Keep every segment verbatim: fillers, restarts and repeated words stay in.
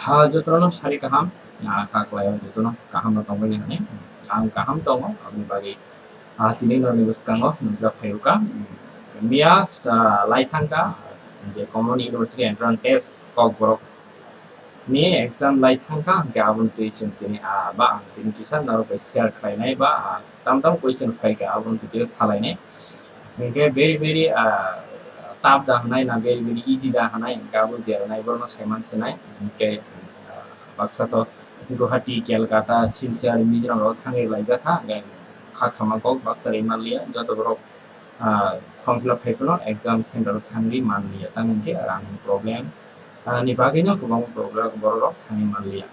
Ah, jotono sari kaham, ah, kha khlaio jotono kaham no tongmani hinwi. Ang kaham tongo, aboni bagwi, ah, tini norni bwskango nukjak phaio kha. Miya, ah, lai thangkha, je Common University Entrance Test Kokborok ni exam lai thangkha, hwnkhe aboni twi chwng tini, ah, ba ang tini kisa norok bai share khlainai ba, ah, tam tam question phaikha, aboni twi kisa salainai. Hwnkhe very, very, ah, tough da hwnai na very, very easy da hwnai, hwnkhe abo je rwnai borokno saiman sinai. Hwnkhe, ah, baksa to Guwahati, Kolkata, Silchar, Mizoram rok thangwi laijak kha, hwnkhe kha khama kok baksa rwmaliya, joto borok, ah, form fill up khai phano exam center o thangwi manliya, tamo hwnkhe rang problem, ah, ni bagwino kwbangma problem borok rok thangwi manliya.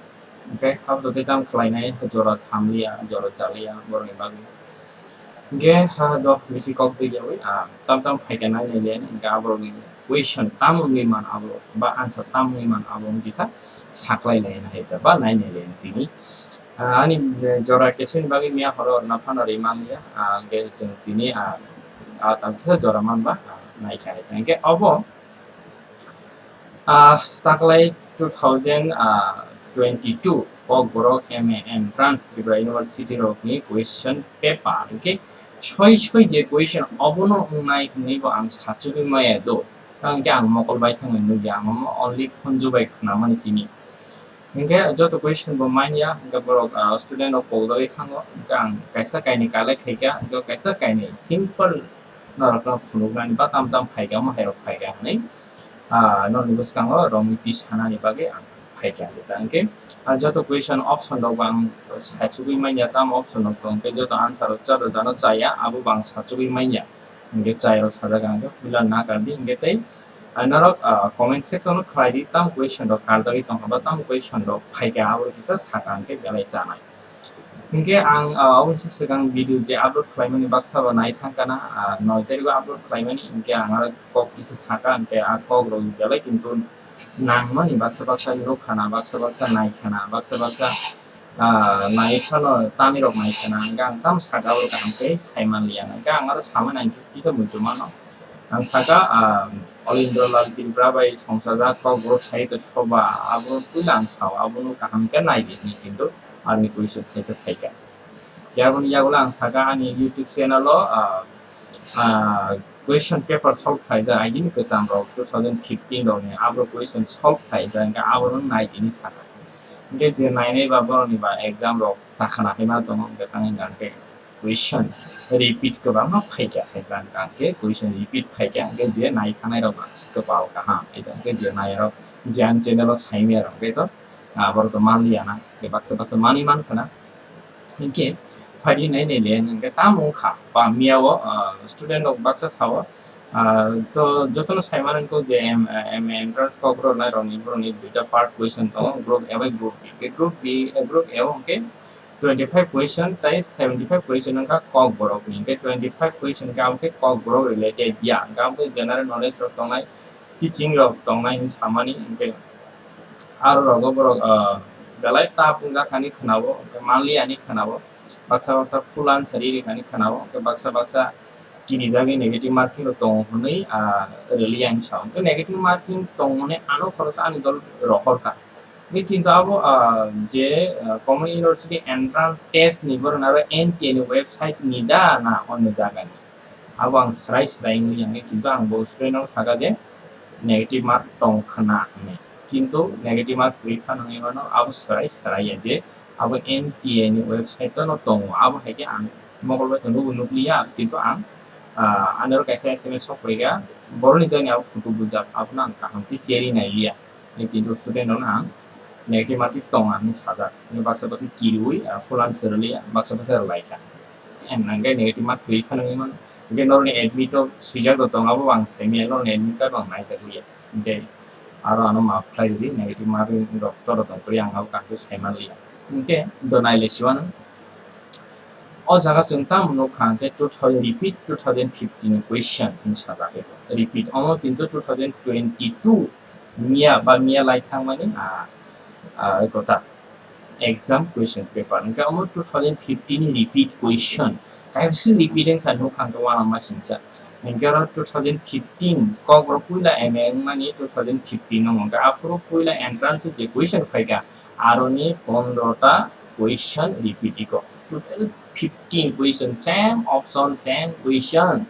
Hwnkhe abo tei tamo khlainai jora thamliya, jora chaliya borokni bagwi. Hwnkhe ha do bisi kok twi yawi, ah, tam tam phaikha nai nai le, hwnkhe aborokni question tamo wngwi man abo, ba answer tamo wngwi man abo wngkisa saklai lai nai hai ba nai nai le tini. Ah, ani, eh, jora keseni bagwi miya horo rwna phano rwi manliya, ah, hwnkhe chwng tini, ah, ah, tam kisa jora manba, ah, naikha hai. Hwnkhe obo, ah, taklai two thousand twenty-two Kokborok M A Entrance Tripura University rokni question paper hwnkhe soi soi je question obono wngnai hwnwi bo ang sachugwi maya do. Tamo hwnkhe ang mokol bai thangwi nukya, ang omo only phunju bai khwnamani simi. Hwnkhe joto question bo manya, hwnkhe borok, ah, student rok pokjagwi thango, hwnkhe ang kaisa kainwi collect khaikha, hwnkhe kaisa kainwi simple norokno phunuknani ba tam tam phaikha, omo hairok phaikha hwnwi, ah, norokni bwskango romwi twi sanani bagwi ang phaikha. Hwnkhe, ah, joto question option rok bo ang saichugwi manya, tam option rok tong, hwnkhe joto answer rok joto jano chaya, abo bo ang saichugwi manya. Hwnkhe chai rok sajak ang khe puila na kardi, hwnkhe tei, ah, norok, ah, comment section o khlai di, tamo question rok karjagwi tongkha ba tamo question rok phaikha, abo kisa saka ang khe belai chanai. Hwnkhe ang, ah, oboni swkang video je upload khlaimani baksa bo nai thangkha na, ah, noi tarikh o upload khlaimani, hwnkhe ang aro kok kisa saka, hwnkhe a kok rok belai kintu nangmani baksa baksa nukha na, baksa baksa naikha na, baksa baksa ah, nai phano tanwi rok nai kheno, hwnkhe ang tamo saka abo kaham khe sai manliya, hwnkhe ang aro samani ang kisa muitu mano. Ang saka, ah, Olindro Lal Tripura bai songchajak Kokborok Sahitya Sabha, abo puila ang sao, abono kaham khe nai di hinwi, kintu aroni question khaisa phaikha. Yaboni yagulo ang saka ani YouTube channel o, ah, ah, question paper solve khlaijak, agini kwcham rok two thousand fifteen rokni abo question solve khlaijak, hwnkhe abono nai di hinwi saka. Hwnkhe je nainai ba borokni ba exam rok chakhana khe ma tongo, hwnkhe tamo hwnkhe question repeat kwbangma phaikha, hwnkhe tamo hwnkhe question repeat phaikha, hwnkhe je nai thanai rok ba kwpal kaham, hwnkhe je nai rok je ani channel o saimaya rok hwnkhe to, ah, borok to manliya na, hwnkhe baksa baksa manwi mankha na. Hwnkhe phaidi nai nai le hwnkhe tamo wngkha ba miya o, ah, student rok baksa sao, ah, to jotono sai mano wngkha je M-, M A entrance kok rok nai rok ni borok ni duita part question tongo, group A bai group B. Hwnkhe group B, eh, group A o hwnkhe twenty five question tai seventy five question wngkha kok borok ni. Hwnkhe twenty five question khe abo khe kok borok related ya, hwnkhe abo khe general knowledge rok tongnai, teaching rok tongnai hinwi samani, hwnkhe aro rogo borok, ah, belai tough wngkha hinwi khwnao, hwnkhe manliya hinwi khwnao, baksa baksa full answer riri hinwi khwnao, hwnkhe baksa baksa kinijagwi negative marking rok tongo hinwi, ah, rwliya hinwi sao. Hwnkhe negative marking tongo hinwi ano khoroksa ani dol rohorkha. Hwnkhe kintu abo, ah, je, ah, Common University Entrance Test ni borok aro N T A ni website ni da na onno jaga ni. Abo ang srai srai wngwi yang khe, kintu ang bo student no saka je negative mark tong khna hinwi. Kintu negative mark kwrwi phano wngwi mano, abo srai srai ya je abo N T A ni website o no tongo. Abo hai khe ang mokol bai tongo bo nukliya, kintu ang, ah, ani oro kaisa S M S sok phaikha, borok ni jani abo photo bujak, abono ang kaham khe cherwi nailiya. Ni kintu student rok no ang negative mark tong ani sajak. Ni baksa baksa kiriwi, ah, full answer rwliya, baksa baksa rwlaikha. Ang nangkhe negative mark twi phano wngwi mano. Hwnkhe norokni admit o swijak rok tong abo ang saimanya, norokni admit card bo ang naijak liya. Hwnkhe aro ano maaf khlai rwdi, negative mark rok toro tong kwrwi ang abo kaham khe sai manliya. Hwnkhe do naile siwano. O jaga chwng tamo nukha hwnkhe two thousand, repeat two thousand fifteen question hinwi sajak eko. Repeat omo kintu two thousand twenty-two miya ba miya lai thangmani, ah, ah, kota exam question paper. Hwnkhe omo two thousand fifteen ni repeat question. Kaisa repeat wngkha nukha hwnkhe uanama singcha. Hinkhe oro two thousand fifteen, Kokborok puila M A wngmani two thousand fifteen o wngkha. Aphuru puila entrance o je question phaikha, aroni pondro ta question repeat iko. Total fifteen question, same option, same question.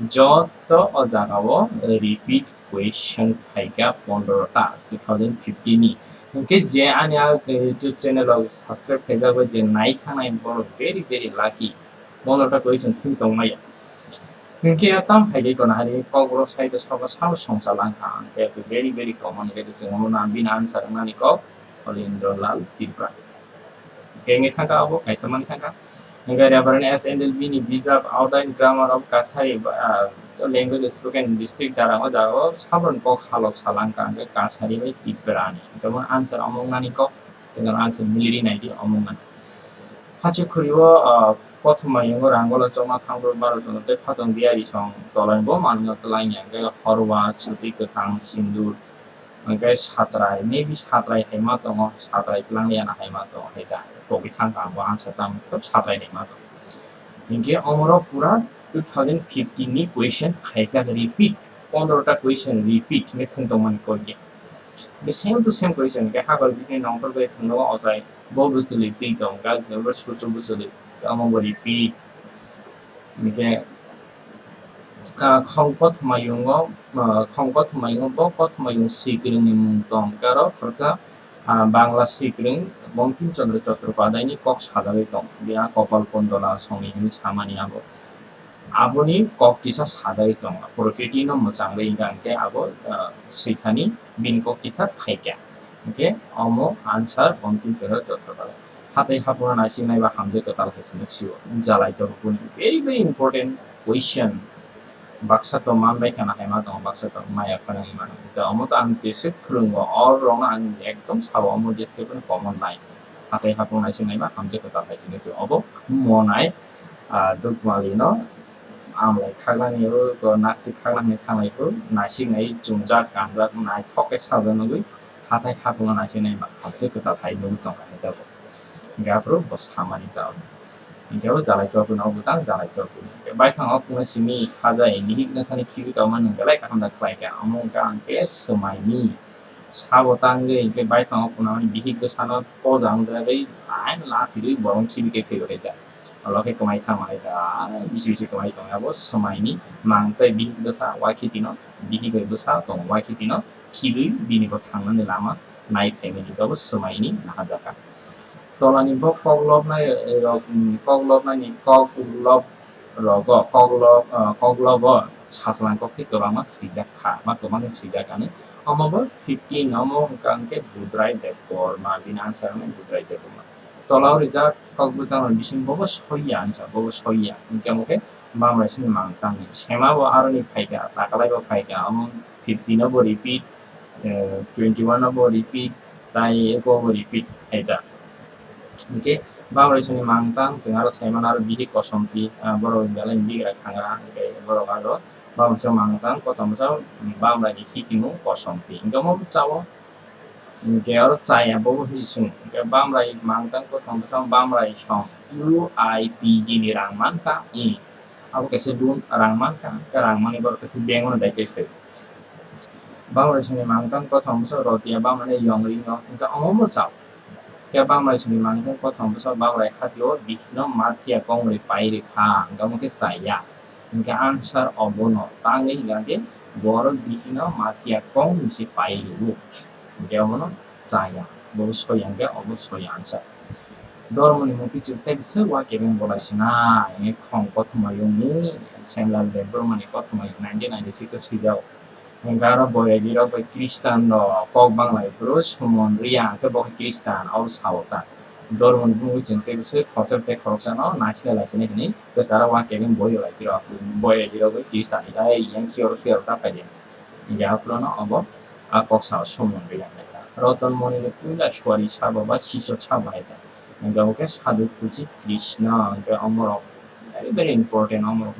Joto o jagao repeat question phaikha pondro ta, two thousand fifteen ni. Hinkhe je ani a YouTube channel o subscribe khaijak bai je nai thangnai borok very, very lucky. Pondro ta question thung tongmaya. Hinkhe a tam phaikhe kono hari Kokborok side o sobo sabo songcha langkha. Hinkhe very, very common, hinkhe chwng omo na bini answer wngnani kok Olindro Lal Tripura. Hinkhe wngwi thangkha abo kaisa manwi thangkha. Hinkhe Reverend S N L B ni bijap Outline Grammar of Kasari, ah, Language Spoken in District Darang o jaga o sabroni kok halok salangkha, hinkhe Kasari bai Tripura ni. Hinkhe omo answer omo wngnani kok, hinkhe answer miliri naidi omo wngnani. Hachi khuri o, ah, kothoma yungo rangolo chokma thangbrok baro jono tei phatong diyari song tolai bo manwino twlangya, hinkhe horwa, suti kwthang, sindur, hinkhe satrai, maybe satrai hai ma tongo, satrai twlangliya na hai ma tongo, hai da. Togwi thangkha ang bo answer tamo, tab satrai hai ma tongo. Hinkhe omoro pura two thousand fifteen ni question phaijak repeat, pondro ta question repeat hinwi thung tongmani kok ya. The same to same question, hinkhe hakor bisini nongkhor bai thwngno ochai, bo bwchwlwi twi tong, gal jora suchu bwchwlwi, omo bo repeat. Hinkhe, ah, khong kothoma yungo, ah, khong kothoma yungo, bo kothoma yung swikwrwngni mung tong, karo khoroksa, ah, Bangla swikwrwng Bankim Chandra Chattopadhyay ni kok sajagwi tong, bia Kopal Kundala songni hinwi samani abo. Aboni kok kisa sajagwi tongo. Prokriti no mwchangwi wngkha, hinkhe abo, ah, swikha ni bini kok kisa phaikha. Hinkhe omo answer Bankim Chandra Chattopadhyay. Hatai hapungno naising naiba hamjak kwtal hai se nuk sio. Jalai tor kuni. Very, very important question. Baksa to man bai khana hai ma tongo, baksa to maya khana hai ma tongo. Hinkhe omo to ang jese phwrwngo, all rokno ang ekdom sabo omo jeske phano common nai. Hatai hapung naising naiba hamjak kwtal hai se nuk sio. Obo monai, ah, dukmali no amlai khaknani o, o naksik khakna hinwi thanglai phuru, naisik nai chumjak, kanjak, naithok khe sajak nugwi, hathai hapungno naisik nai ma hamjak kwtal hai nugwi tongkha, hinkhe bo. Hinkhe aphuru bo samani tao. Hinkhe bo jalai topino, o bwtang jalai topino. Hinkhe baithang o kungna simi khaja, bihik bwsani khibi tongma nung belai kaham da khlai kha. Omo wngkha ang khe swmaini. Sabo tangwi hinkhe baithang o kunamani bihik bwsano poja wngjagwi, aino lathirwi borok khibi khe phaibai kha. Olo khe kwmai thangma hai da, bisi bisi kwmai tong abo swmaini mang tei bihik bwsa uaikhe tino, bihik bai bwsa tong uaikhe tino, khibwi bini bo thangnani lama nai phaimani hinkhe abo swmaini naharjakha. Tolani bo kok lobnai rok, kok lobnani kok lob rogo, kok lob, ah, kok lobo sachwlang kok tei kwbangma swijak kha, ma kwbangma swijak ani. Omo bo fifteen, omo hwnkha hwnkhe Budrai Debbarma, bini answer hwnkhe Budrai Debbarma. Tola o rijak kok bwtang rok bising bobo soiya, ang sa bobo soiya. Hinkhe omo khe bamrai sini mang tangni. Sema bo aroni phaikha, takalai bo phaikha, omo fifteen o bo repeat, eh, twenty one o bo repeat, tai eko bo repeat hai da. Hinkhe bamrai sini mang tang, chwng aro saimano aro bihik kosomti, ah, borok belai bigra khangra, hinkhe borok aro bamrai sini mang tang, kothoma sa bamrai ni hikimung kosomti. Hinkhe omo bwchao Hinkhe aro chaya bobo hisi sung. Hinkhe bamrai mang tang kothoma bwsa bamrai song U I P G ni rang mankha, i. Abo kaisa loan rang mankha, hinkhe rang mani borok kaisa bank o no dai khe thai. Bamrai songni mang tang kothoma bwsa rotiya bamrai yong ring no, hinkhe omo bwsa. Hinkhe bamrai songni mang tang kothoma bwsa bamrai hati o bihik no mathiya kongri pai rikha, hinkhe omo khe chaya. Hinkhe answer obono tangwi hinkhe borok bihikno mathiya kong hinwi se pai rwo. Hinkhe obono chaya. Bo soya hinkhe obo soya answer. Dormoni mukti chwng tei bwswk uakebeng bolai sinai. Hinkhe khong kothoma yungni Semlal Debbarmani kothoma yung nineteen ninety-six o swijao. Hinkhe aro boyagirok bai Christian rok kok bangla phuru sumon riya hinkhe bo khe Christian abo sao ta. Dormoni bumung chwng tei bwswk khoroksa tei khoroksano naisina laisina hinwi kwcharo uakebeng boi rwlai phiro, boyagirok bai Christian ni ai yang khioro suyaro ta phaidi. Hinkhe aphuru no obo a kok sao sumon riya hinkhe. Roton Monini puila suari sabo ba siso sabo hai ta. Hinkhe obo khe Sadhu Kuchi Krishna hinkhe omorok very, very important omorok.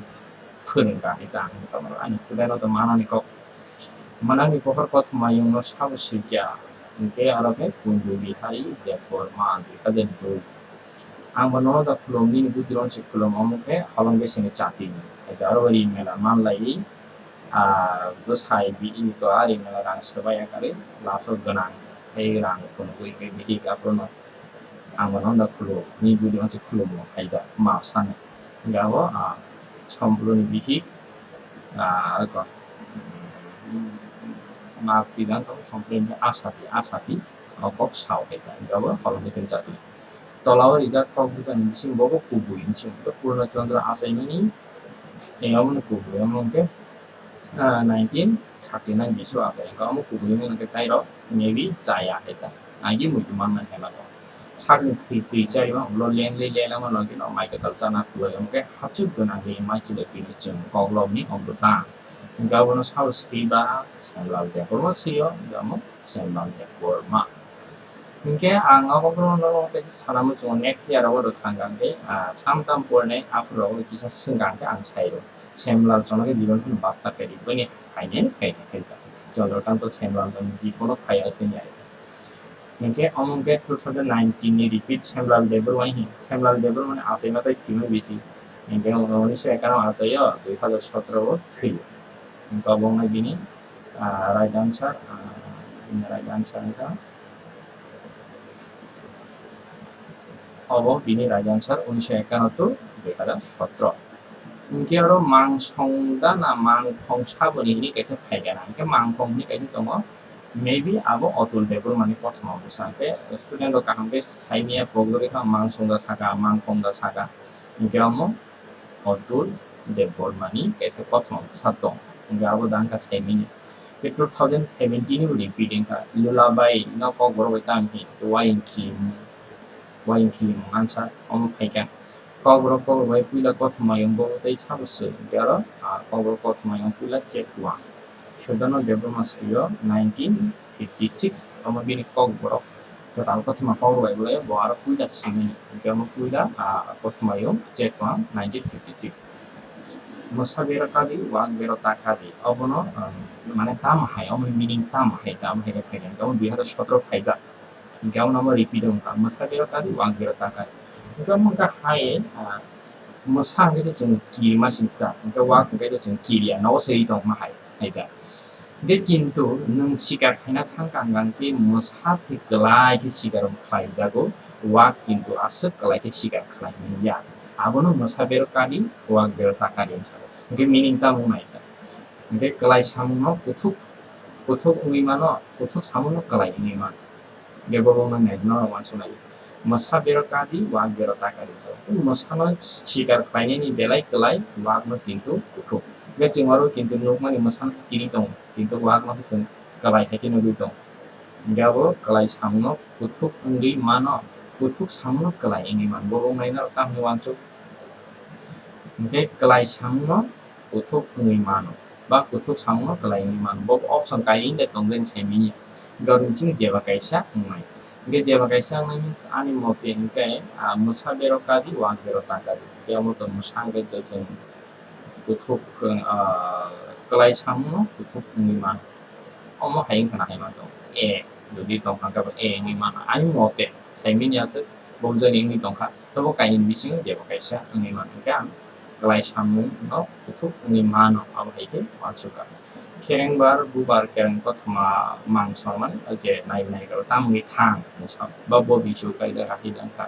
Phwrwngkha, ani ta ang tongmani, ani student no to manani kok, manani pohor kothoma yungno sabo swikya, hinkhe aro khe Kunju Bihari Debbarma, dui hajar dui. Ang bo nono da khulum, nini bwdwirok se khulum, omo khe holong bai sini chati. Aro ri mela manlai, ah, bwsai bihik to ari mela rang swbai akarwi laso gwnang khai rang phunugwi khai bihik aphuru no ang bono da khuluo, ni budi onse khulumo khai da ma sano. Gabo, ah, Sompru ni bihik, ah, ko, mm, ma pidang ko Sompru ni Asapi, Asapi, o kok sao khai da. Gabo holong bising chati. Tolao rijak kok bujani bising bobo kubui bising. Purno Chandra achaimani, eh, omo kubui, omo hwnkhe, ah, nineteen thirty nine biso achai. Hwnkhe omo kubui omo hwnkhe tairok maybe chaya hai ta. Agi muitu manna hai ma tong. Sakni thwi twi chari ma ulo leng le leng lama logi no mai kwtal chana kulai hwnkhe hachuk gwnang ni mai chile pini chwng kok lobni ombo ta. Hwnkhe abono sao swiba Senlal Debbarma sio, hwnkhe omo Senlal Debbarma. Hwnkhe ang abo borok no tei sana muchungo next year abo rwkha hwnkhe, ah, tam tam pornai aphuru rok kisa swngkha hwnkhe ang sai rw. Senlal Chana khe jibon phano bapta khaidi, bini phainai phainai khaidi. Chandrakanta Senlal Chana jibono phaiya swngya. Hwnkhe omo hwnkhe two thousand nineteen ni repeat Senlal Debbarma hi. Senlal Debbarma ni achaima tei thwima bisi. Hwnkhe unisho ekanno achaio, dui hazar sotro o thwi. Hwnkhe obo wngnai bini, ah, right answer, ah, bini right answer wngkha. Obo bini right answer, unisho ekanattor, dui hazar sotro. Hwnkhe oro mangsongda na mangkhong saboni hwnwi kaisa phaikha na, hwnkhe mangkhong hwnwi kaisa tongo, maybe abo Atul Debbarmani kothoma bwsa, hwnkhe student rok kaham khe saimanya pogorwi kha mangsongda saka, mangkhongda saka, hwnkhe omo Atul Debbarmani kaisa kothoma bwsa tong, hwnkhe abo dangkha saimanya. Khe two thousand seventeen ni repeat wngkha, Lulabai no kokborok bai tang hi, wayang khilimung, wayang khilimung ansa omo phaikha. Kokborok kokborok bai puila kothoma yungbo tei sabo se, hwnkhe aro, ah, kokborok kothoma yung puila Chetwang. Sudano Debbarma sio nineteen fifty six omo bini kokborok kwtal kothoma kokborok bai bolai bo aro puila simi, hwnkhe omo puila, ah, kothoma yung Chetwang nineteen fifty six. Mwsa bero kadi, wak bero ta kadi. Obono, um, mane tamo hai, omo meaning tamo hai, tamo hai khe phaikha. Omo dui hazar sotro phaijak. Hwnkhe omo repeat wngkha. Mwsa bero kadi, wak bero ta kadi. Hwnkhe omo wngkha hai, ah, mwsa hwnkhe to chwng kirima singsa. Hwnkhe wak hwnkhe to chwng kiriya, nogo se ri tongma hai, hai da. Hwnkhe kintu nwng sikar khaina thang kang kang khe mwsa se kwlai khe sikar khlaijago, wak kintu aswk kwlai khe sikar khlai manya. Abono mwsa bero kadi, wak bero ta kadi hinwi salo. Hwnkhe meaning tamo nai ta. Hwnkhe kwlai samungno kuthuk, kuthuk wngwi mano, kuthuk samungno kwlai wngwi mano. Hwnkhe bo wngwi nai, norok uansuknai. Mwsa bero kadi, wak bero ta kadi hinwi salo. Mwsano sikar khlainani belai kwlai, wakno kintu kuthuk. Hwnkhe chwng oro kintu nukmani mwsano se kiri tongo. Kintu wakno se chwng kwlai hai khe nugwi tongo. Hwnkhe abo kwlai samungno kuthuk wngwi mano, kuthuk samungno kwlai wngwi mano. Bo wngnaino tamni uansuk. Hwnkhe kwlai samungno kuthuk wngwi mano, ba kuthuk samungno kwlai wngwi mano. Bo option kainwi de tongden saimanya. Gabon chini jeba kaisa wngnai. Hwnkhe jeba kaisa wngnai means ani mote hwnkhe, ah, mwsa bero kadi, wak bero ta kadi. Hwnkhe omo to mwsa hwnkhe to chwng kuthuk, ah, kwlai samungno kuthuk wngwi mano. Omo hai wngkha na hai ma tong. A, jodi tong kha khe bo A wngwi mano. Ani mote, saimanya aswk, bo bujani wngwi tong kha. Tobo kainwi bisingo jeba kaisa wngwi mano. Hwnkhe ang kwlai samungno kuthuk wngwi mano, abo hai khe uansukha. Kherengbar, bubar, kereng kothoma, mang sormani, je nai nai rok tamo wngwi thang, ba bo bisu kaida rahi dang kha.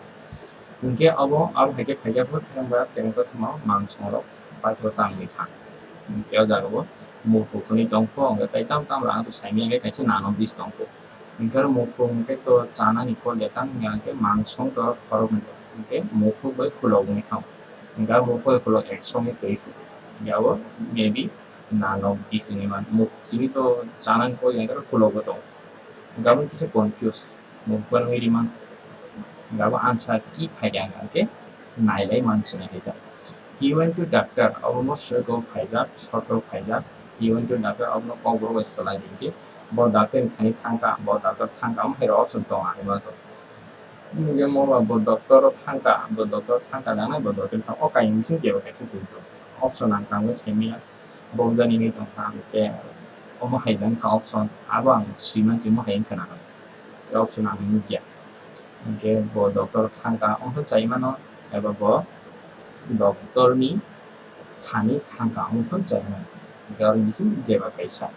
Hwnkhe abo, abo hai khe phaikha phuru kherengbar, kereng kothoma, mang songrok paithor tamo wngwi thang. Hwnkhe o jaga bo mukhu khwnwi tong kho, hwnkhe tai tam tam rang to saimanya hwnkhe kaisa nano bis tong kho. Hwnkhe oro muphung hwnkhe to chanani kol de tang wngya hwnkhe mangsong to khoroknwi tong. Hwnkhe muphung bai khulok wngwi thango. Hwnkhe muphung bai khulok ek songni twi phugo. Hwnkhe abo maybe nano bisingni man. Muk simi to chanani kol de hwnkhe khulok bo tongo. Hwnkhe abo kisa confuse. Mukbar wngwi rimang. Hwnkhe abo answer ki phaikha hwnkhe nailai mansinai hai ta. He went to doctor, obo no soi go phaijak, sotro phaijak. He went to doctor, obo no kokborok bai swlai di hwnkhe bo doctor ni thani thangkha, bo doctor thangkha, omo hai rok option tongo hai ma to. Hwnkhe mo ba bo doctor o thangkha, bo doctor thangkha nangnai, bo doctor thang o kainwi bising jeba kaisa twi to. Option ang tangwi saimanya. Bo jani wngwi tongkha, hwnkhe omo hai wngkha option, abo ang sui mansi omo hai wngkha na hwn. Tei option ang nukya. Hwnkhe bo doctor thangkha, omo chai mano, eba bo doctor ni thani thangka wngkha chengmani. Hwnkhe oro bising jeba kaisa.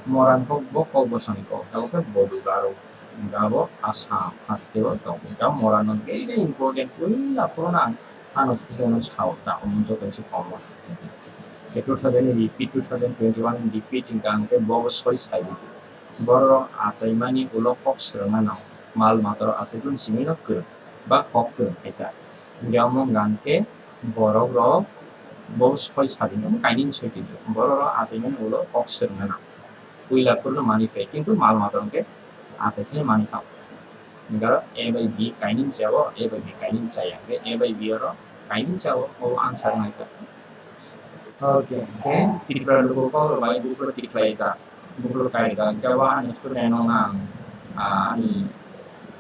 Moran kok bo kok bosongni kok, abo khe Bodu Garo. Hwnkhe abo Assam hasteo tongo. Hwnkhe abo Moran no very important, puila phuru no ang ano sujano sao ta, omo joto se komo. Khe two thousand repeat, two thousand twenty-one repeat hwnkhe ang khe bo bo soi sai. Borok achaimani ulo kok swrwngna nango. Mal matarok achaikhe simi no kwrwng ba kok kwrwng khe ta. Hwnkhe omo hwnkhe ang khe borok rok bo soi sadi no kainwi soi twi borok rok achaimani ulo kok swrwngna nango. Puila phuru no manwi phai, kintu mal matarok hwnkhe achaikheno manwi thango. Hwnkhe aro A bai B kainwi chao, A bai B kainwi chaya, hwnkhe A bai B oro kainwi chao, o answer wngkha. Okay, okay. Tripura luku kok rok bai buphuru tikhlaijak. Buphuru kaijak. Hwnkhe bo ani student no ang, ah, ani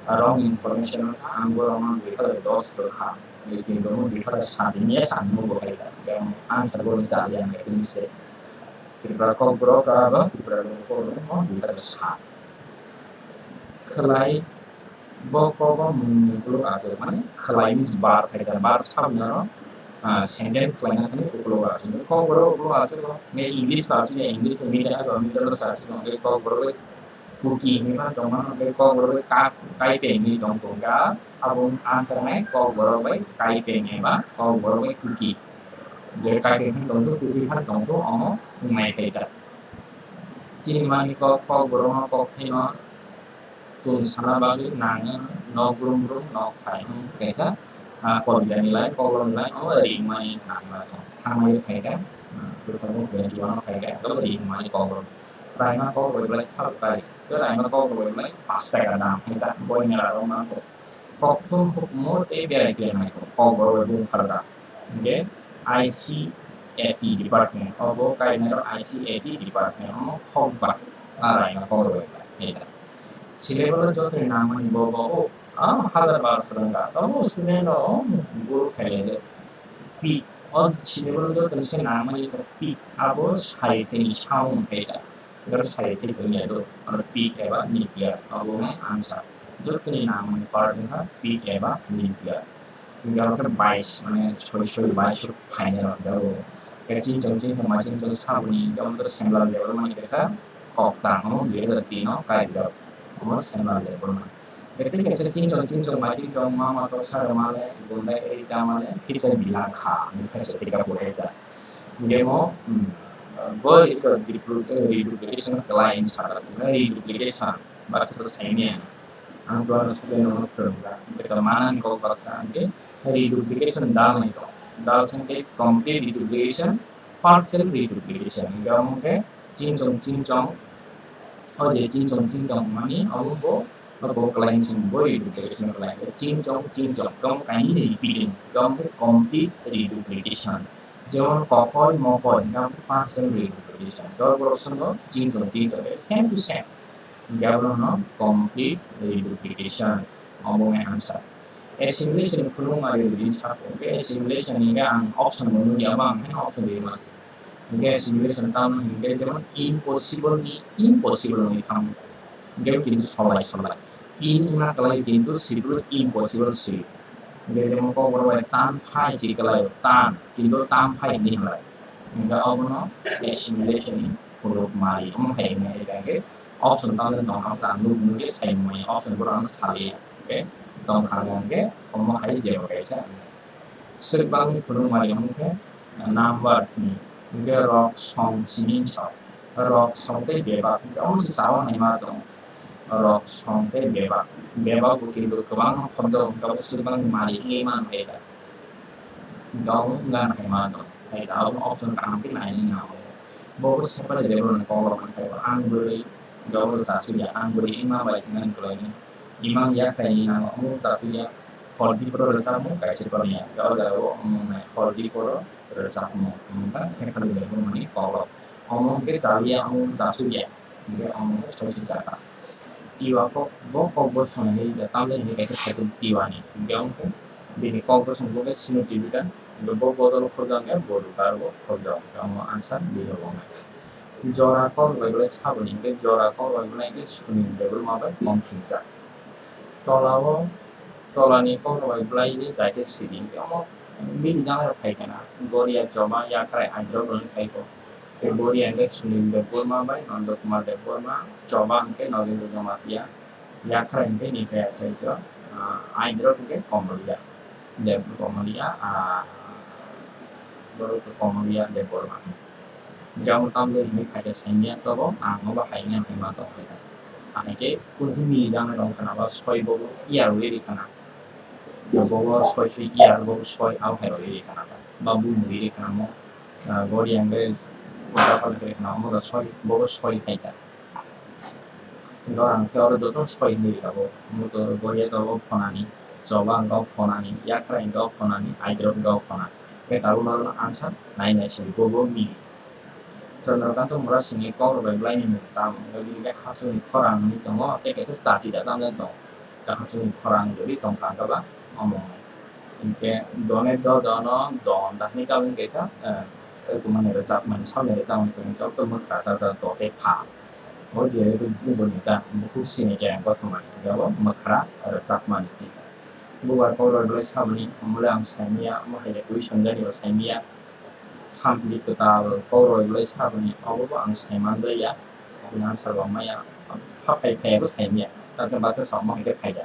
wrong information wngkha. Ang borok no dui hazar dos rwkha. Kintu dui hazar sat ni ya sat ni bo hai ta. Hwnkhe ang answer bo chaliya ang kaisa mistake. Tripura kok borok abo Tripura luku kok rok no dui hazar sat. Khwlai. Bo kok o mungni ukulok aswk, mane khwlai means verb hai khe, verb saboni aro, ah, sentence khlaina thani ukulok aswk. Kok borok ukulok aswk, ne English ta aswk, English to middle, middle ta aswk, hwnkhe kok borok bai kuki hinwi ma tongmani, hwnkhe kok borok bai ka-, kaipeng hinwi tong tongkha. Abo answer nai kok borok bai kaipeng eba kok borok bai kuki. Je kaipeng phan tongthu, kuki phan tongthu, omo wngnai khai ta. Chini mani kok, kok borok no kok thaino tun sana bagwi nangno nok brum brum nok thai wng kaisa, ah, kobita ni line, kokrok ni line, omo ringmani nangma tong. Thangmani phaikha, ah, two thousand twenty-one o phaikha, abo ringmani kokrok. Raima kokrok bai belai sal kari, tei raima kokrok bai belai pash taka dam phaikha, boi mela rok manthogo. Kokthum hukumu tei berai khe nai kok, kok borok bai bung pharjak. Hwnkhe I C A T department, obo kainai rok I C A T department, omo khokba, ah, raima kokrok bai belai khe ta. Syllable o joto ni nangmani bo, bo, o, ah, hazar bar phwrwngkha, tobo student rok guru khailai de. Peak, o syllable o joto ni se nangmani kok peak, abo sai tei ni sound khe ta. Aro sai tei tongya do, aro peak eba nucleus, abo wngkha answer. Joto ni nangmani part wngkha peak eba nucleus. Hwnkhe abo khe bais, mane soi soi bais rok phainai rok hwnkhe abo. Khe chini chong chini chong mai chini chong saboni hwnkhe abo to central level mani kaisa kok tang, omo dui hazar tin o kaijak, omo central level mani. Between kaisa chini chong chini chong mai chini chong ma ma tok sa rwma le, gundai ri cha ma le, phisa bilang kha, hwnwi kaisa tika bo hai ta. Hwnkhe mo, hmm, bo iko repro-, eh, reduplication khlai hinwi sa rwkha, reduplication, baksa to saimanya. Ang to ano student rokno phrwngjak, hwnkhe to manani kok baksa, hwnkhe reduplication dal nai to. Dal se hwnkhe complete reduplication, partial reduplication. Hwnkhe omo khe chini chong chini chong, o je chini chong chini chong mani, omo bo, bo khlai hinwi bo reduplication khlai. Chini chong chini chong, khe omo kainwi repeating, khe omo khe complete reduplication. Jemon kokoi mokoi, hwnkhe omo khe partial reduplication. Dol borok swngo chini chong chini chong, same to same. Hwnkhe abono complete reduplication. Omo wngkha answer. Assimilation khulumari rwdi sabo. Hwnkhe assimilation ni hwnkhe ang option bo nukya, abo ang haino option rwma se. Hwnkhe assimilation tamo hwnkhe jemon impossible ni impossible wngwi thango. Hwnkhe kintu solai solai. In wngna kwlai kintu sibolo impossible si. Hwnkhe jemon kokborok bai tan phai si kwlai o tan, kintu tan phai hinwi halai. Hwnkhe obono assimilation ni khulumari. Omo hai wngkha hwnkhe option tamo tongkha, ang nuk nuk khe sai manya option borok ang saliya. Hwnkhe tongkha hwnkhe omo hai jeba kaisa. Swkbangni khulumari wngkhe numbers ni, hwnkhe rok song simi sa, rok song tei bebak, hwnkhe omo se sao naima tong, rok song tei bebak, bebak bo kintu kwbangma khorokjak, hwnkhe abo swkbangni mari wngwi man khe da, hwnkhe omo wngna naima tong, hai da, abo option kaham khe nainai nango, bo separate level ni kokrok wngkhe ang bwrwi, hwnkhe abo chasukya, ang bwrwi wngma bai se nani kwlainai. Imang yakhai ni nang omo chasukya, hordi poro rwchapmung kaisa poriya. Hwnkhe o jaga o omo nai hordi poro rwchapmung. Omo wngkha central level mani kokrok. Omo hwnkhe chaliya, omo chasukya. Hwnkhe omo sosi chakha. Tiwa kok, bo kok bo songwi da tamle hwnkhe kaisa phaikhe tiwani. Hwnkhe omo khe bini kok bo song bo khe sino tibi da. Hwnkhe bo bodol khorjak hwnkhe bo dugar bo khorjak. Hwnkhe omo answer bini bo wngnai. Jora kok bai belai saboni hwnkhe jora kok bai belai hwnkhe suni debol ma bai kom khingjak. Tola o, tola ni kok bai belai hwnkhe jai khe sidi hwnkhe omo Bini jangai rok phai kana, Goria, Choba, Yakrai, Aidrok rokni phaikho. Tei Goria hwnkhe Sunil Debbarma bai Nanda Kumar Debbarma, Choba hwnkhe Nogindra Jamatia, Yakrai hwnkhe Nitai Acharya, ah, Aidrok hwnkhe Komolia Deb-, Komolia, ah, borok to Komolia Debbarma. Jamo tamle hwnwi phaikhe saimya tobo, ang obo hai wngya hwnwi ma tong phaikha. Ahai khe kunu mili janai rong khana ba soi bobo iya rwi ri khana. Bobo soi soi iya, bobo soi au hai rwi ri khana ba. Ba bu muri ri khana mo, ah, Goria hwnkhe uta phalwi ri khana mo da soi, bobo soi hai kha. Hwnkhe ang khe oro joto soi hwnwi rwkha bo. Motor Goria hwnkhe o phonani, Choba hwnkhe o phonani, Yakrai hwnkhe o phonani, Aidrok hwnkhe o phona. Hwnkhe tabuk norokno answer nai nai sidi, bobo mili. Chandrakanta Murasingni kokrok bai bwlaini mung tamo wngkha, bini khe hachukni khorang hwnwi tongo, tei kaisa chati da tamjani tongo. Khe hachukni khorang jodi tongkha hwnkhe ba omo wngnai. Hinkhe done do dono don da hwnwi kabui kaisa, eh, eko mani rwchapmani, samni rwchapmani tongwi tok tok mwkhra chajak do tei pha. O je bini ta bukhuk sini khe kothomani hinkhe abo mwkhra rwchapmani. Bubar kokrok bai saboni, omo le ang saimanya, omo hai khe twi swngjani bo saimanya. Sampli kwtal kokrok bai saboni, obo bo ang saimanjaya. Aboni answer bo maya, pha phai phai bo saimanya. Tabukhe bakhe saomo hai khe phaida.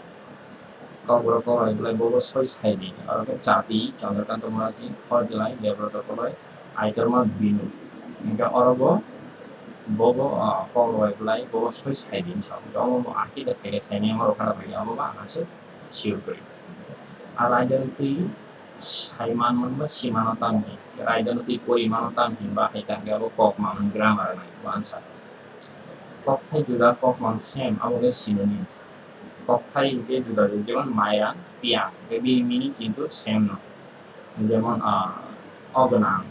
Kokborok kokrok bai bobo soi saidi, oro khe chati, Chandrakanta Murasing, Horjlai, Debroto Koloi, Aitorma Binu. Hinkhe oro bo, bobo, ah, kokrok bai bobo soi saidi hinwi sa. Omo bo ahai khe phai khe saimanya, omo rok khana phai khe omo bo ang aswk sure kwrwi. A raida no twi sai manmani ba simano tamni, raida no twi pori mano tamni hinba hai tangkhe abo kok manmani grammar nai bo answer. Kokthai juda, kokmang same, abo khe synonyms. Kokthai hinkhe juda juda, jemon mairang, piyang, hinkhe bini meaning kintu same no. Jemon, ah, o gwnang,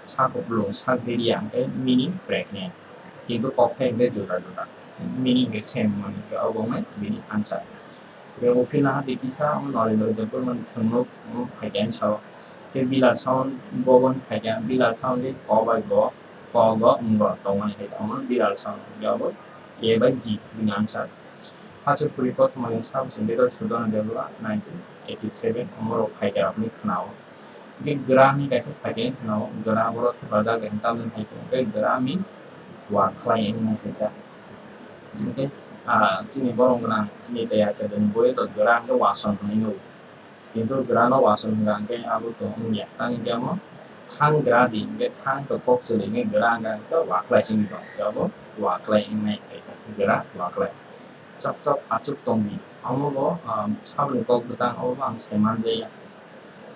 sak kuplung, sak diriya, hinkhe meaning pregnant. Kintu kokthai hinkhe juda juda, meaning khe same, mani khe obo wngnai bini answer. Tei o philna hati kisa Narendra Debbarmani thwngnok, um, phaikha hinwi sao. Tei bilar sound bo bo phaikha, bilar sound ni ko bai go, ko go, ngo tongmani hai omo bilar sound. Hinkhe abo A bai G bini answer. Hachuk khuri kothoma ni sabo sindi do Sudana Debla nineteen eighty seven omo rok phaikha rok ni khwnao. Hinkhe gra hwnwi kaisa phaikha hinwi khwnao, gra borok thepajak bai tamni hai khe, hinkhe gra means wa khlai wngmani hai ta. Hinkhe, ah, chini borok gwnang ni tei achaini boi to gra hinkhe wason hwnwi nugo. Kintu gra no wason hwnka hinkhe abo to wngya. Tang hinkhe amo thang gra di hinkhe thang to kok chwlwi hinkhe gra wngkha hinkhe wa khlai simi tong. Hinkhe abo wa khlai wngnai hai ta. Gra wa khlai. Chok chok achuk tongdi. Omo bo, ah, saboni kok bwtang, obo bo ang sai manjaya.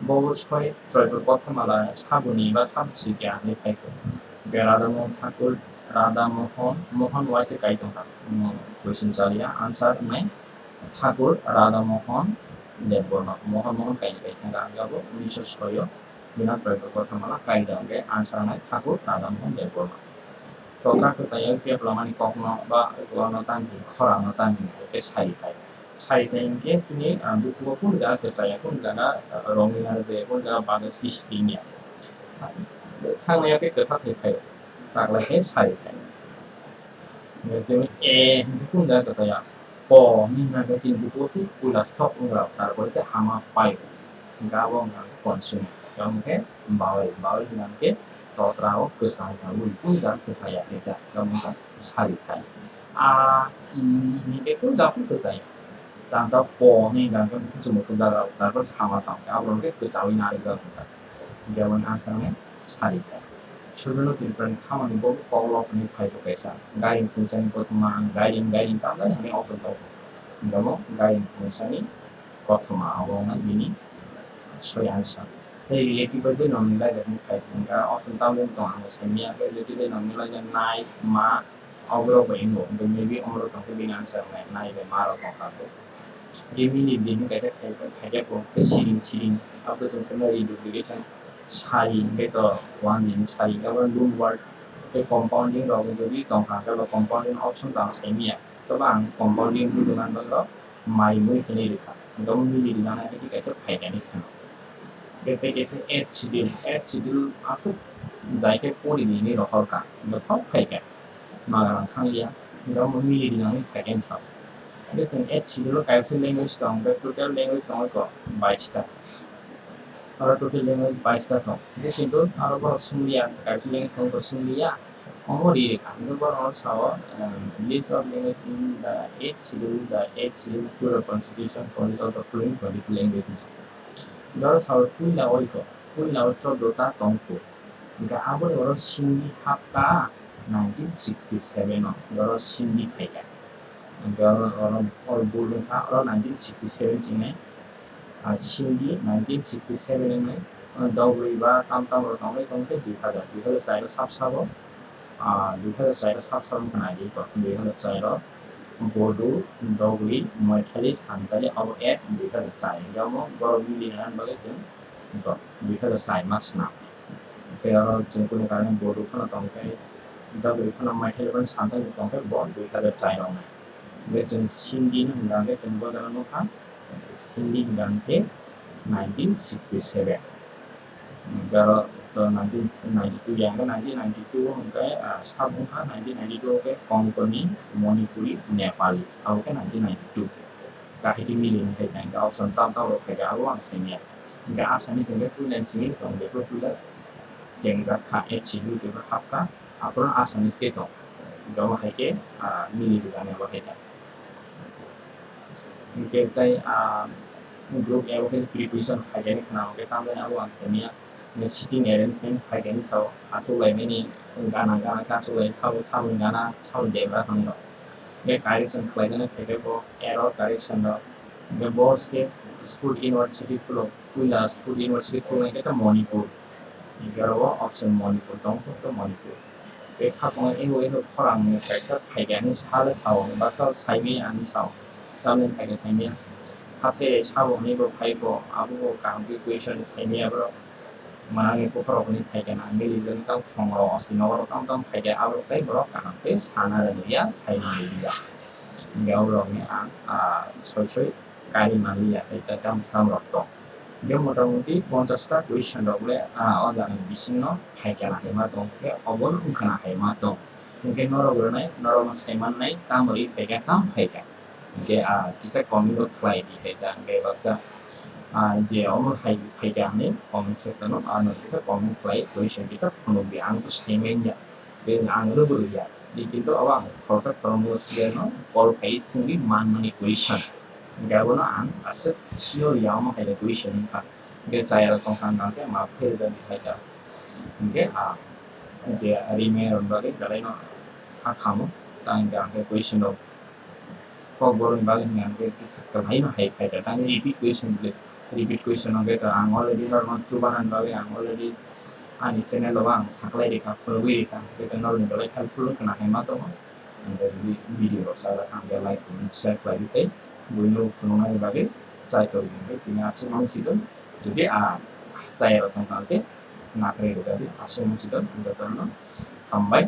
Bo soi Troipur Kothamala saboni ba sab sikya hinwi phaikha. Hinkhe Radha Mohan Thakur, Radha Mohon, Mohon waisa kai tongkha. Omo question chaliya, answer wngnai Thakur Radha Mohon Debbarma. Mohon, Mohon kaini kai thangkha, ang abo unisho soi o. Bina Troipur Kothamala kaida hwnkhe answer wngnai Thakur Radha Mohan Debbarma. Tokra kwchaya keplamani kokno ba uklokno tangdi, khorangno tangdi hwnkhe sari thai. Sari thai hwnkhe chini, ah, bukugo kunu jaga kwchaya, kunu jaga, ah, romwi narwkjaya, kunu jaga bagwi sisti wngya. Thangnaiya khe kwtha thai phaio, taklai khe sari thai. Hwnkhe chini A hwnkhe kunu jaga kwchaya? Po hwnwi hwnkhe chini bukugo se puila stok wngra, tarpore se hama pai. Hwnkhe abo wngkha khe consonant. Tamo khe vowel, vowel hwnkhe totra o kwchai, abo kunu jaga kwchaya khe ta, tamo wngkha sari thai. A, i hwnwi khe kunu jaga kwchaya. Chanta po hwnwi hwnkhe kuchuk muchuk jaga, tarpore se hama tamo khe abo wngkhe kwchaui narwkjak wngkha. Hinkhe aboni answer wngkha sari thai. Sudono Tripurani khamani bo kok lok hwnwi phai kho kaisa. Gairing phunukjani kothoma ang gairing, gairing tamjani hwnwi option tongo. Hinkhe abo gairing phunukjani kothoma abo wngkha bini soi answer. Tei relative bai je nokni laijak ni phai hwnkha option tamjani tong ang saimanya, relative bai nokni laijak nai, ma, Oborok bai wngo, hwnkhe maybe omorok tongkhe bini answer wngnai, nai bai ma rok tongkha bo. Hwnkhe bini bini kaisa khai-, khaikhe bo khe siring siring, abo swngcharno reduplication sari, hwnkhe to one din sari, abo loan word, tei compounding rok wngkhe bini tongkha, hwnkhe bo compounding option to ang saimanya. Tobo ang compounding wngwi rwna bagwi rok mai mui hwnwi rwkha. Hwnkhe omo mili rwna nai khe kaisa phaikani kheno. Hwnkhe tei kaisa eighth schedule, eighth schedule aswk jai khe pori di hinwi rohorkha. Hwnkhe phano phaikha. Magarang thangya. Hwnkhe omo mili rwna nai phaikha hinwi sao. Hwnkhe chwng eighth schedule o kaisa language tong, hwnkhe total language tong kho bais ta. Oro total language baista tong. Hingke kintu aro borok swngliya, Karbi language tong bo swngliya. Omo ri rikha. Hingke borok oro sao, um, list of language in the eighth schedule, the eighth schedule, plural constitution, condition of the following twenty-two languages. Hingke oro sao puila oiko, puila o choddo ta tong phu. Hingke aboni oro Sindhi hapka nineteen sixty-seven o, hingke oro Sindhi phaikha. Hingke oro, oro, oro bul wngkha, oro nineteen sixty-seven chinai. Ah, Sindhi nineteen sixty-seven ni, ah, Dogri ba tam tam rok tongwi tongkhe dui hazar, dui hazar char o sab sabo, ah, dui hazar char o sab sabo wngkha nai di, dui hazar char o Bodo, Dogri, Maithili, Santali abo ek dui hazar char, hingke omo borok mili rwna bagwi chwng dui hazar char ma swnam. Tei oro chwng kunu karwi Bodo phano tongkhe, Dogri phano Maithili phano Santali tongkhe bo dui hazar char o wngnai. Hingke chwng Sindhi no hwnka hingke chwng bo jaga nukha, Sindhi hwnka hingke nineteen sixty-seven. Hingke aro to nineteen ninety-two ya hingke nineteen ninety-two hingke, ah, sabo wngkha nineteen ninety-two hingke Konkoni, Manipuri, Nepali, abo khe nineteen ninety-two. Kahai khe mili ni hai hingke option tam tam rok phaikha abo ang sainya. Hingke Assamese hingke puila ni simi tong before puila chengjak kha, H C U tei hapkha, aphuru Assamese khe tong. Hingke abo hai khe, ah, mili rwjaknai abo hai khe. Hingke tei, ah, group A o khe preparation phaikani khna, hingke tamoni abo ang sainya. Hingke sitting arrangement phaikani sao, achuk laimani gana gana khe achuk lai sao, sao gana, sao debra thangno. Hingke correction khlaijaknai phaikhe bo error correction rok. Hingke bo se School University khulok, puila School University khuloknai khe ta Manipur. Hingke oro option Manipur tong kho, to Manipur. Tei khatungo ebo ebo khorang ni kaisa phaikhe ani sale sao, baksa saimaya ani sao. Tamni phaikhe saimaya. Hathai sabo ni bo phai bo, abo bo kaham khe question saimaya borok. Manani buphurok ni phaikhe na mili jani tang thong rok, osti nogo rok tang tang phaikhe abo tei borok kaham khe sana rwliya, saimaya liya. Hingke abo rok ni ang, ah, soi soi kari manliya, tei tam tam rok tong. Hingke motamuti ponchash ta question rok le, ah, o jaga ni bising no phaikhe na hai ma tong, hingke obo no wngkha na hai ma tong. Hingke norok rwnai, norok no sai mannai, tamo ri phaikha, tam phaikha. Hingke, ah, kisa comment bo khlai di hai ta, hingke baksa, ah, je omo hai phaikha hinwi comment section o, ano kisa comment khlai, question kisa phunuk di, ang to sai manya. Tei ang rwbwrwya. Tei kintu abo ang khoroksa khoroknwi student no call khai singwi manmani question. Hingke abono ang aswk sure ya omo hai question wngkha. Hingke chaya rok tongkha hingkha hingke ma pherda ni phaikha. Hingke, ah, je rimi rok bagwi belai no kha khamo. Ta hingke ang khe question rok Kokborok ni bagwi hwnka hwnkhe kisa kwlai no hai phaikha. Tamo repeat question le, repeat question hwnkhe to ang already norokno chubanani bagwi ang already ani channel o ang saklai rikha, phunugwi rikha, hwnkhe to norokni belai helpful wngkha na hai ma tongo. Hwnkhe vi-, video rok sajak hwnkhe like, comment, share khlai di tei buino phunuknani bagwi chai tongo hwnkhe tini aswk mung si tong. Jodi a chaya rok tongkha hwnkhe nakarwi rwjadi, aswk mung si tong, jotono hambai.